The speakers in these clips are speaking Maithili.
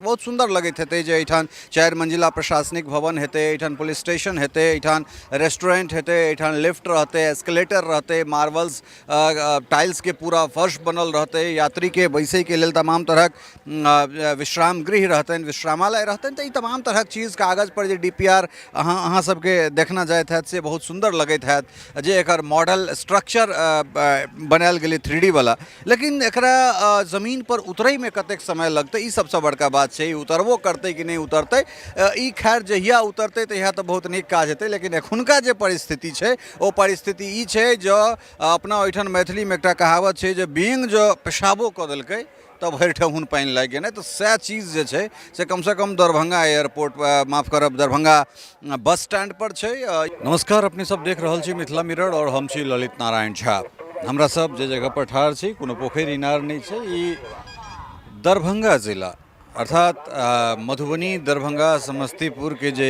बहुत सुन्दर लगैत हेतै जे एहिठाम चारि मंजिला प्रशासनिक भवन हेतै, एहिठाम पुलिस स्टेशन हेतै, एहिठाम रेस्टोरेंट हेतै, एहिठाम लिफ्ट रहतै, एस्केलेटर रहतै, मार्बल्स टाइल्सके पूरा फर्श बनल रहतै, यात्रीके बैसैके लेल तमाम तरहक विश्राम गृह रहतनि, विश्रामालय रहतनि। तऽ ई तमाम तरहक चीज कागज पर जे DPR अहाँ सबके देखना जाइत हैत से बहुत सुन्दर लगैत हैत, जे एकर मॉडल स्ट्रक्चर बनायल गेलै थ्री डी वाला। लेकिन एकरा जमीन पर उतरैमे कतेक समय लगतै, ई सबसँ बड़का बात छै। ई उतरबो करतै कि नहि उतरतै? ई खैर जहिया उतरतै तहिया तऽ बहुत नीक काज हेतै, लेकिन एखुनका जे परिस्थिति छै ओ परिस्थिति ई छै जँ अपना ओहिठाम मैथिलीमे एकटा कहावत छै जे बेंग जँ पेशाबो कऽ देलकै तऽ भरि ठेहुन पानि लागि गेलै। तऽ सएह चीज जे छै से कमसँ कम दरभंगा एयरपोर्ट, माफ करब, दरभंगा बस स्टैंड पर छै। नमस्कार, अपने सब देख रहल छी मिथिला मिरर और हम छी ललित नारायण झा। हमरा सब जे जगह पर ठाढ़ छी कोनो पोखरि इनार नहि छै। ई दरभंगा जिला अर्थात मधुबनी, दरभंगा, समस्तीपुरके जे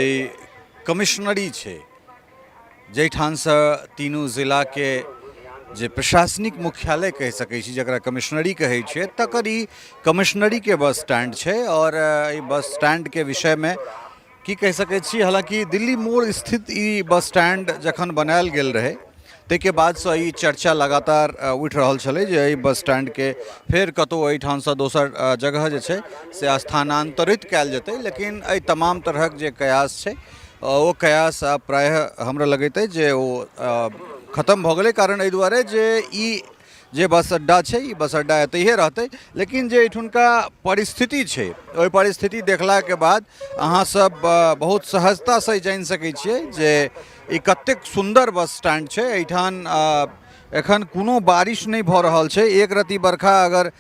कमिश्नरी छै, जाहिठामसँ तीनू जिलाके जे प्रशासनिक मुख्यालय कहि सकै छी, जकरा कमिश्नरी कहै छियै, तकर ई कमिश्नरीके बस स्टैंड छै। आओर एहि बस स्टैंडके विषयमे की कहि सकै छी, हालाँकि दिल्ली मोड़ स्थित ई बस स्टैंड जखन बनायल गेल रहै ताहिके बादसँ ई चर्चा लगातार उठि रहल छलै जे एहि बस स्टैंडके फेर कतहु एहिठामसँ दोसर जगह जे छै से स्थानान्तरित कयल जेतै। लेकिन एहि तमाम तरहक जे कयास छै ओ कयास आब प्रायः हमरा लगैत अछि जे ओ खतम भऽ गेलै। कारण एहि दुआरे जे ई जे बस अड्डा छै ई बस अड्डा एतहिए रहतै, लेकिन जे एहिठुनका परिस्थिति छै ओहि परिस्थिति देखलाके बाद अहाँसभ बहुत सहजतासँ ई जानि सकै छियै जे ई कतेक सुन्दर बस स्टैंड छै। एहिठाम एखन कोनो बारिश नहि भऽ रहल छै। एक रत्ती बरखा अगर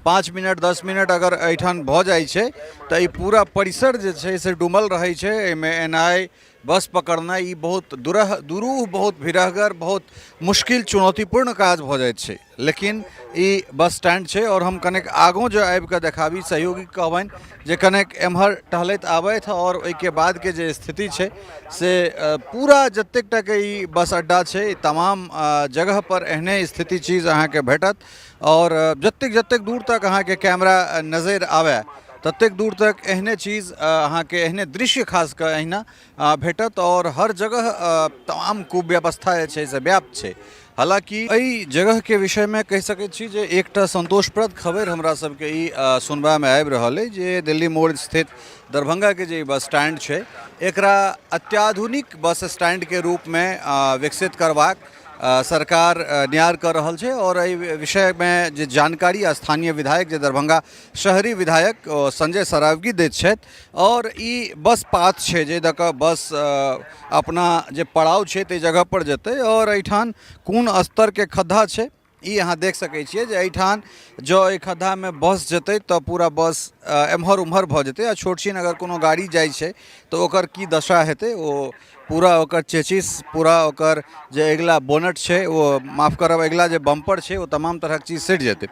5 मिनट 10 मिनट अगर एहिठाम भऽ जाइ छै तऽ ई पूरा परिसर जे छै से डूबल रहै छै। एहिमे एनाइ, बस पकड़नाइ ई बहुत दुरह दुरूह, बहुत भिरहगर, बहुत मुश्किल, चुनौतीपूर्ण काज भऽ जाइत छै। लेकिन ई बस स्टैंड छै आओर हम कनेक आगू जे आबिकऽ देखाबी, सहयोगी कहबनि जे कनेक एम्हर टहलैत आबथि आओर ओहिके बादके जे स्थिति छै से पूरा जतेक टाके ई बस अड्डा छै तमाम जगहपर एहने स्थिति चीज अहाँके भेटत। आओर जतेक जतेक दूर तक अहाँके कैमरा नजरि आबय ततेक दूर तक एहने चीज अहाँके, एहने दृश्य खास कऽ एहिना भेटत। आओर हर जगह तमाम कुव्यवस्था जे छै से व्याप्त छै। हालाँकि एहि जगहके विषयमे कहि सकै छी जे एकटा सन्तोषप्रद खबरि हमरा सबके ई सुनबामे आबि रहल अइ जे दिल्ली मोड़ स्थित दरभंगाके जे ई बस स्टैंड छै एकरा अत्याधुनिक बस स्टैंडके रूपमे विकसित करबाक सरकार न्यार कऽ रहल छै। आओर एहि विषयमे जे जानकारी स्थानीय विधायक, जे दरभंगा शहरी विधायक संजय सरावगी दैत छथि, आओर ई बस पाथ छै जे दऽ कऽ बस अपना जे पड़ाव छै ताहि जगहपर जेतै। आओर एहिठाम कोन स्तरके खद्धा छै ई अहाँ देख सकै छियै जे एहिठाम जँ एहि खद्धामे बस जेतै तऽ पूरा बस एम्हर ओम्हर भऽ जेतै, आ छोट छिन अगर कोनो गाड़ी जाइ छै तऽ ओकर की दशा हेतै, ओ पूरा ओकर चेचिस, पूरा ओकर जे अगिला बोनट छै, ओ माफ करब, अगिला जे बम्पर छै, ओ तमाम तरहक चीज सटि जेतै।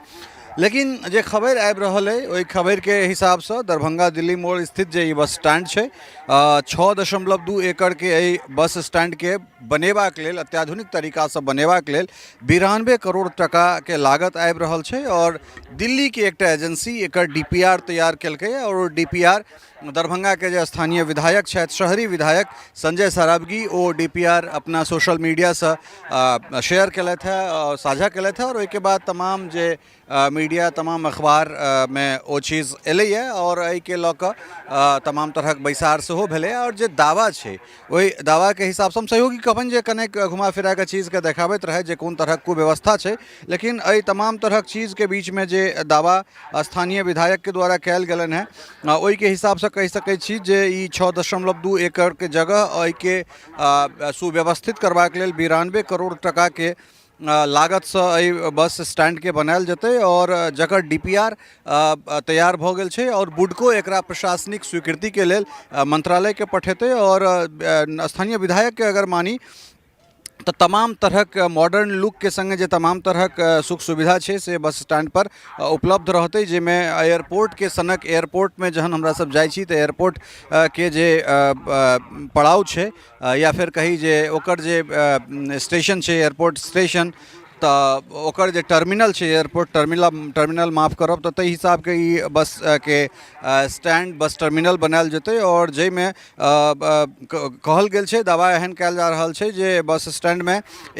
लेकिन जे खबरि आबि रहल अइ ओहि खबरिके हिसाबसँ दरभंगा दिल्ली मोड़ स्थित जे ई बस स्टैंड छै, 6.2 एकड़के एहि बस स्टैंडके बनेबाक लेल, अत्याधुनिक तरीकासँ बनेबाक लेल 92 करोड़ टकाके लागत आबि रहल छै। आओर दिल्लीके एकटा एजेंसी एकर DPR तैयार केलकै आओर ओ DPR दरभंगाके जे स्थानीय विधायक छथि, शहरी विधायक संजय सरावगी, ओ DPR अपना सोशल मीडियासँ शेयर केलथि हेँ आओर साझा केलथि हेँ। आओर ओहिके बाद तमाम जे मीडिया, तमाम अखबारमे ओ चीज एलैए आओर एहिके लऽ कऽ तमाम तरहक बैसार सेहो भेलै। आओर जे दावा छै ओहि दावाके हिसाबसँ हम सहयोगी कहबनि जे कनेक घुमा फिरा कऽ चीजके देखाबैत रहै जे कोन तरहक कुव्यवस्था छै। लेकिन एहि तमाम तरहक चीजके बीचमे जे दावा स्थानीय विधायकके द्वारा कयल गेलनि हेँ ओहिके हिसाबसँ कहि सकै छी जे ई 6.2 एकड़के जगह एहिके सुव्यवस्थित करबाक लेल 92 करोड़ टकाके लागतसँ एहि बस स्टैंडके बनायल जेतै, आओर जकर DPR तैयार भऽ गेल छै आओर बुडको एकरा प्रशासनिक स्वीकृतिके लेल मंत्रालयके पठेतै। आओर स्थानीय विधायकके अगर मानी तऽ तमाम तरहक मॉडर्न लुकके सङ्गे जे तमाम तरहक सुख सुविधा छै से बस स्टैंडपर उपलब्ध रहतै, जाहिमे एयरपोर्टके सनक, एयरपोर्टमे जहन हमरा सब जाइ छी तऽ एयरपोर्ट के जे पड़ाव छै या फेर कही जे ओकर जे स्टेशन छै, एयरपोर्ट स्टेशन, तऽ ओकर जे टर्मिनल छै एयरपोर्ट टर्मिनल टर्मिनल माफ करब तऽ ताहि हिसाबके ई बसके स्टैंड बस टर्मिनल बनायल जेतै आओर जाहिमे कहल गेल छै दावा एहन कयल जा रहल छै जे बस स्टैंडमे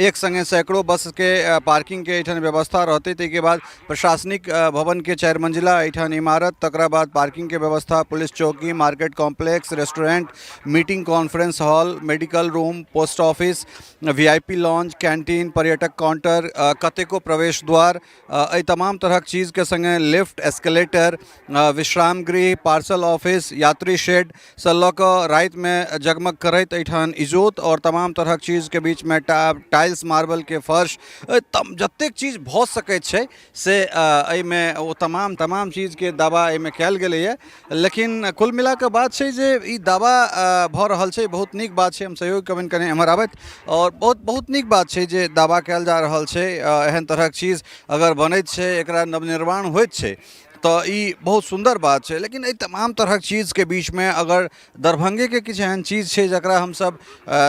एक सङ्गे सैकड़ो बसके पार्किंगके एहिठाम व्यवस्था रहतै। ताहिके बाद प्रशासनिक भवनके 4 मंजिला एहिठाम इमारत, तकरा बाद पार्किंगके व्यवस्था, पुलिस चौकी, market complex, restaurant, meeting conference hall, medical room, post office, VIP lounge, canteen, पर्यटक काउंटर, कतेको प्रवेश द्वार, एहि तमाम तरहक चीजके सङ्गे लिफ्ट, एस्केलेटर, विश्राम गृह, पार्सल ऑफिस, यात्री शेडसँ लऽ कऽ रातिमे जगमग करैत एहिठाम इजोत आओर तमाम तरहक चीजके बीचमे टाइल्स मार्बलके फर्श, जतेक चीज भऽ सकैत छै से एहिमे ओ तमाम तमाम चीजके दावा एहिमे कयल गेलैए। लेकिन कुल मिला कऽ बात छै जे ई दावा भऽ रहल छै, बहुत नीक बात छै। हम सहयोग कहबनि कनि एम्हर आबथि आओर बहुत बहुत नीक बात छै जे दावा कयल जा रहल छै। एहन तरहक चीज अगर बनैत छै, एकरा नवनिर्माण होइत छै, तऽ ई बहुत सुन्दर बात छै। लेकिन एहि तमाम तरहक चीजके बीचमे अगर दरभंगेके किछु एहन चीज छै जकरा हमसभ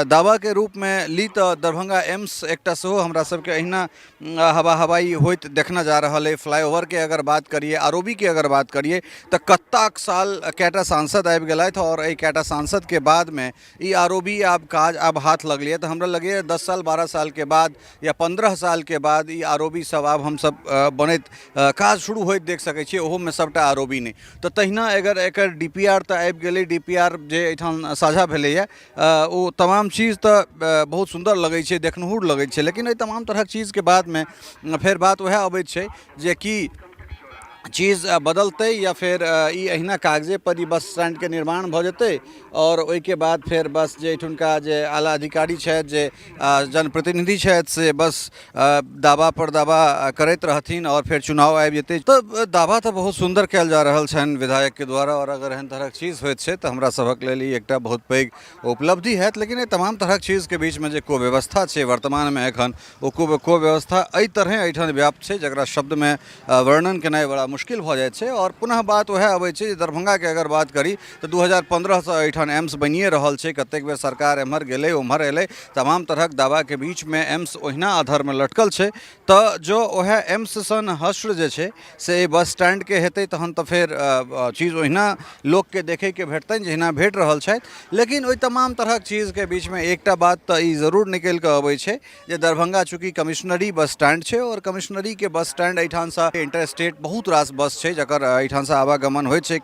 दावाके रूपमे ली, तऽ दरभंगा एम्स एकटा सेहो हमरा सबके अहिना हवा हवाई होइत देखना जा रहल अइ। फ्लाईओवरके अगर बात करियै, आर ओ बी के अगर बात करियै, तऽ कत्ताक साल कएटा सांसद आबि गेलथि आओर एहि कएटा सांसदके बादमे ई आर ओ बी आब काज आब हाथ लगलैए। तऽ हमरा लगैए 10 साल 12 सालके बाद या 15 सालके बाद ई आर ओ बी सब आब हमसब बनैत काज शुरू होइत देख सकै छियै। ओहोमे सबटा आर ओ बी नहि। तऽ तहिना अगर एकर डी पी आर तऽ आबि गेलै, डी पी आर जे एहिठाम साझा भेलैए, ओ तमाम चीज तऽ बहुत सुन्दर लगै छै, देखनहुर लगै छै। लेकिन एहि तमाम तरहक चीजके बादमे फेर बात उएह अबै छै जे कि चीज बदलतै या फेर ई अहिना कागजे पर ई बस स्टैंडके निर्माण भऽ जेतै आओर ओहिके बाद फेर बस जे एहिठुनका जे आला अधिकारी छथि, जे जनप्रतिनिधि छथि, से बस दावा पर दावा करैत रहथिन आओर फेर चुनाव आबि जेतै। तऽ दावा तऽ बहुत सुन्दर कयल जा रहल छनि विधायकके द्वारा आओर अगर एहन तरहक चीज होइत छै तऽ हमरा सभक लेल ई एकटा बहुत पैघ उपलब्धि हैत। लेकिन एहि तमाम तरहक चीजके बीचमे जे कुव्यवस्था छै वर्तमानमे एखन, ओ कुव्यवस्था एहि तरहे एहिठाम व्याप्त छै जकरा शब्दमे वर्णन केनाइ बड़ा मुश्किल भऽ जाइ छै। आओर पुनः बात उएह अबै छै जे दरभंगाके अगर बात करी तऽ 2015सँ एहिठाम एम्स बनिए रहल छै। कतेक बेर सरकार एम्हर गेलै, ओम्हर एलै, तमाम तरहक दावाके बीचमे एम्स ओहिना अधरमे लटकल छै। तऽ जँ उएह एम्स सन हश्र जे छै से एहि बस स्टैंडके हेतै, तहन तऽ फेर चीज ओहिना लोकके देखैके भेटतनि जहिना भेट रहल छथि। लेकिन ओहि तमाम तरहक चीजके बीचमे एकटा बात तऽ ई जरूर निकलि कऽ अबै छै जे दरभंगा चूँकि कमिश्नरी बस स्टैंड छै आओर कमिश्नरीके बस स्टैंड एहिठामसँ इंटर स्टेट बहुत रास बस छै जकर एहिठामसँ आवागमन होइत छै।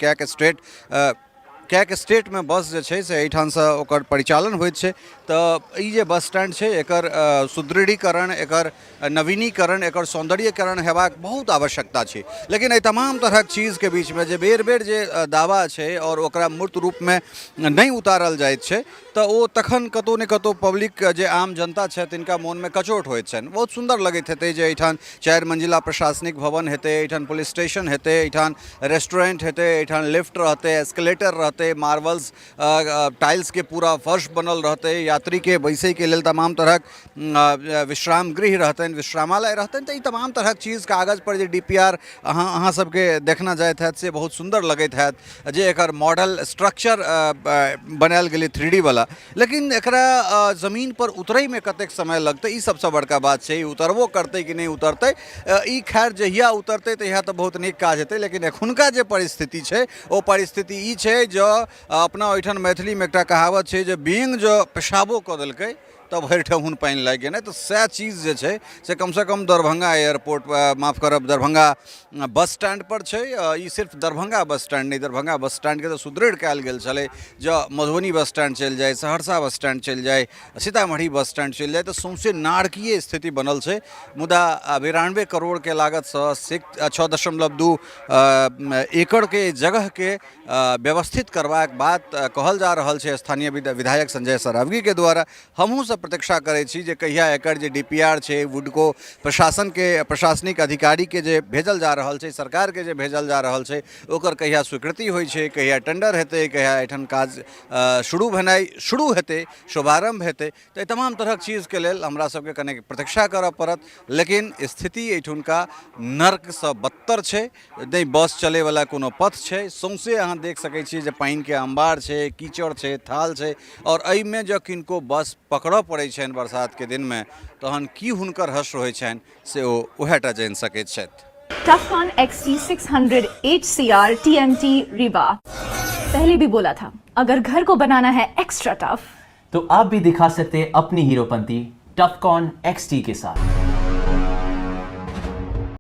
कएक स्टेटमे बस जे छै से एहिठामसँ ओकर परिचालन होइत छै। तऽ ई जे बस स्टैंड छै, एकर सुदृढ़ीकरण, एकर नवीनीकरण, एकर सौन्दर्यीकरण हेबाक बहुत आवश्यकता छै। लेकिन एहि तमाम तरहक चीजके बीचमे जे बेर बेर जे दावा छै आओर ओकरा मूर्त रूपमे नहि उतारल जाइत छै, तऽ ओ तखन कतहु ने कतहु पब्लिक जे आम जनता छथि तिनका मोनमे कचोट होइत छनि। बहुत सुन्दर लगैत हेतै जे एहिठाम 4 मंजिला प्रशासनिक भवन हेतै, एहिठाम पुलिस स्टेशन हेतै, एहिठाम रेस्टोरेंट हेतै, एहिठाम लिफ्ट रहतै, एस्केलेटर रहतै, मार्बल्स टाइल्सके पूरा फर्श बनल रहतै, यात्रीके बैसैके लेल तमाम तरहक विश्राम गृह रहतनि, विश्रामालय रहतनि। तऽ ई तमाम तरहक चीज कागज पर जे डी पी आर अहाँ सबके देखना जाइत हैत से बहुत सुन्दर लगैत हैत, जे एकर मॉडल स्ट्रक्चर बनायल गेलै 3D वाला। लेकिन एकरा जमीन पर उतरैमे कतेक समय लगतै, ई सबसँ बड़का बात छै। ई उतरबो करतै कि नहि उतरतै? ई खैर जहिया उतरतै तहिया तऽ बहुत नीक काज हेतै। लेकिन एखुनका जे परिस्थिति छै ओ परिस्थिति ई छै, जँ अपना ओहिठाम मैथिलीमे एकटा कहावत छै जे बेंग जँ पेशाबो कऽ देलकै तऽ भरि ठेहुन पानि लागि गेलै, तऽ सएह चीज जे छै से कमसँ कम दरभंगा एयरपोर्ट, माफ करब, दरभंगा बस स्टैंड पर छै। ई सिर्फ दरभंगा बस स्टैंड नहि, दरभंगा बस स्टैंडके तऽ सुदृढ़ कयल गेल छलै। जँ मधुबनी बस स्टैंड चलि जाइ, सहरसा बस स्टैंड चलि जाइ, सीतामढ़ी बस स्टैंड चलि जाइ, तऽ सौँसे नारकीय स्थिति बनल छै। मुदा 92 करोड़के लागतसँ 6.2 एकड़के जगहके व्यवस्थित करबाक बात कहल जा रहल छै स्थानीय विधायक संजय सरावगीके द्वारा। हमहूँ सब प्रतीक्षा करै छी जे कहिया एकर जे डी पी आर छै, वुडको प्रशासनके प्रशासनिक अधिकारीके जे भेजल जा रहल छै, सरकारके जे भेजल जा रहल छै, ओकर कहिया स्वीकृति होइ छै, कहिया टेंडर हेतै, कहिया एहिठाम काज शुरू भेनाइ शुरू हेतै, शुभारम्भ हेतै। तऽ एहि तमाम तरहक चीजके लेल हमरा सबके कनेक प्रतीक्षा करऽ पड़त। लेकिन स्थिति एहिठुनका नर्कसँ बदतर छै। नहि बस चलैवला कोनो पथ छै, सौँसे अहाँ देख सकै छियै जे पानिके अम्बार छै, कीचड़ छै, थाल छै आओर एहिमे जँ किनको बस पकड़ऽ पड़ै छनि बरसातके दिनमे, तहन की हुनकर हश्र होइ छनि से ओ उएहटा जानि सकैत छथि। Tufcon XT600 HCR TMT Rewa। पहले भी बोला था, अगर घर को बनाना है एक्स्ट्रा टफ तो आप भी दिखा सकते हैं अपनी हीरोपंती टफकॉन XT के साथ।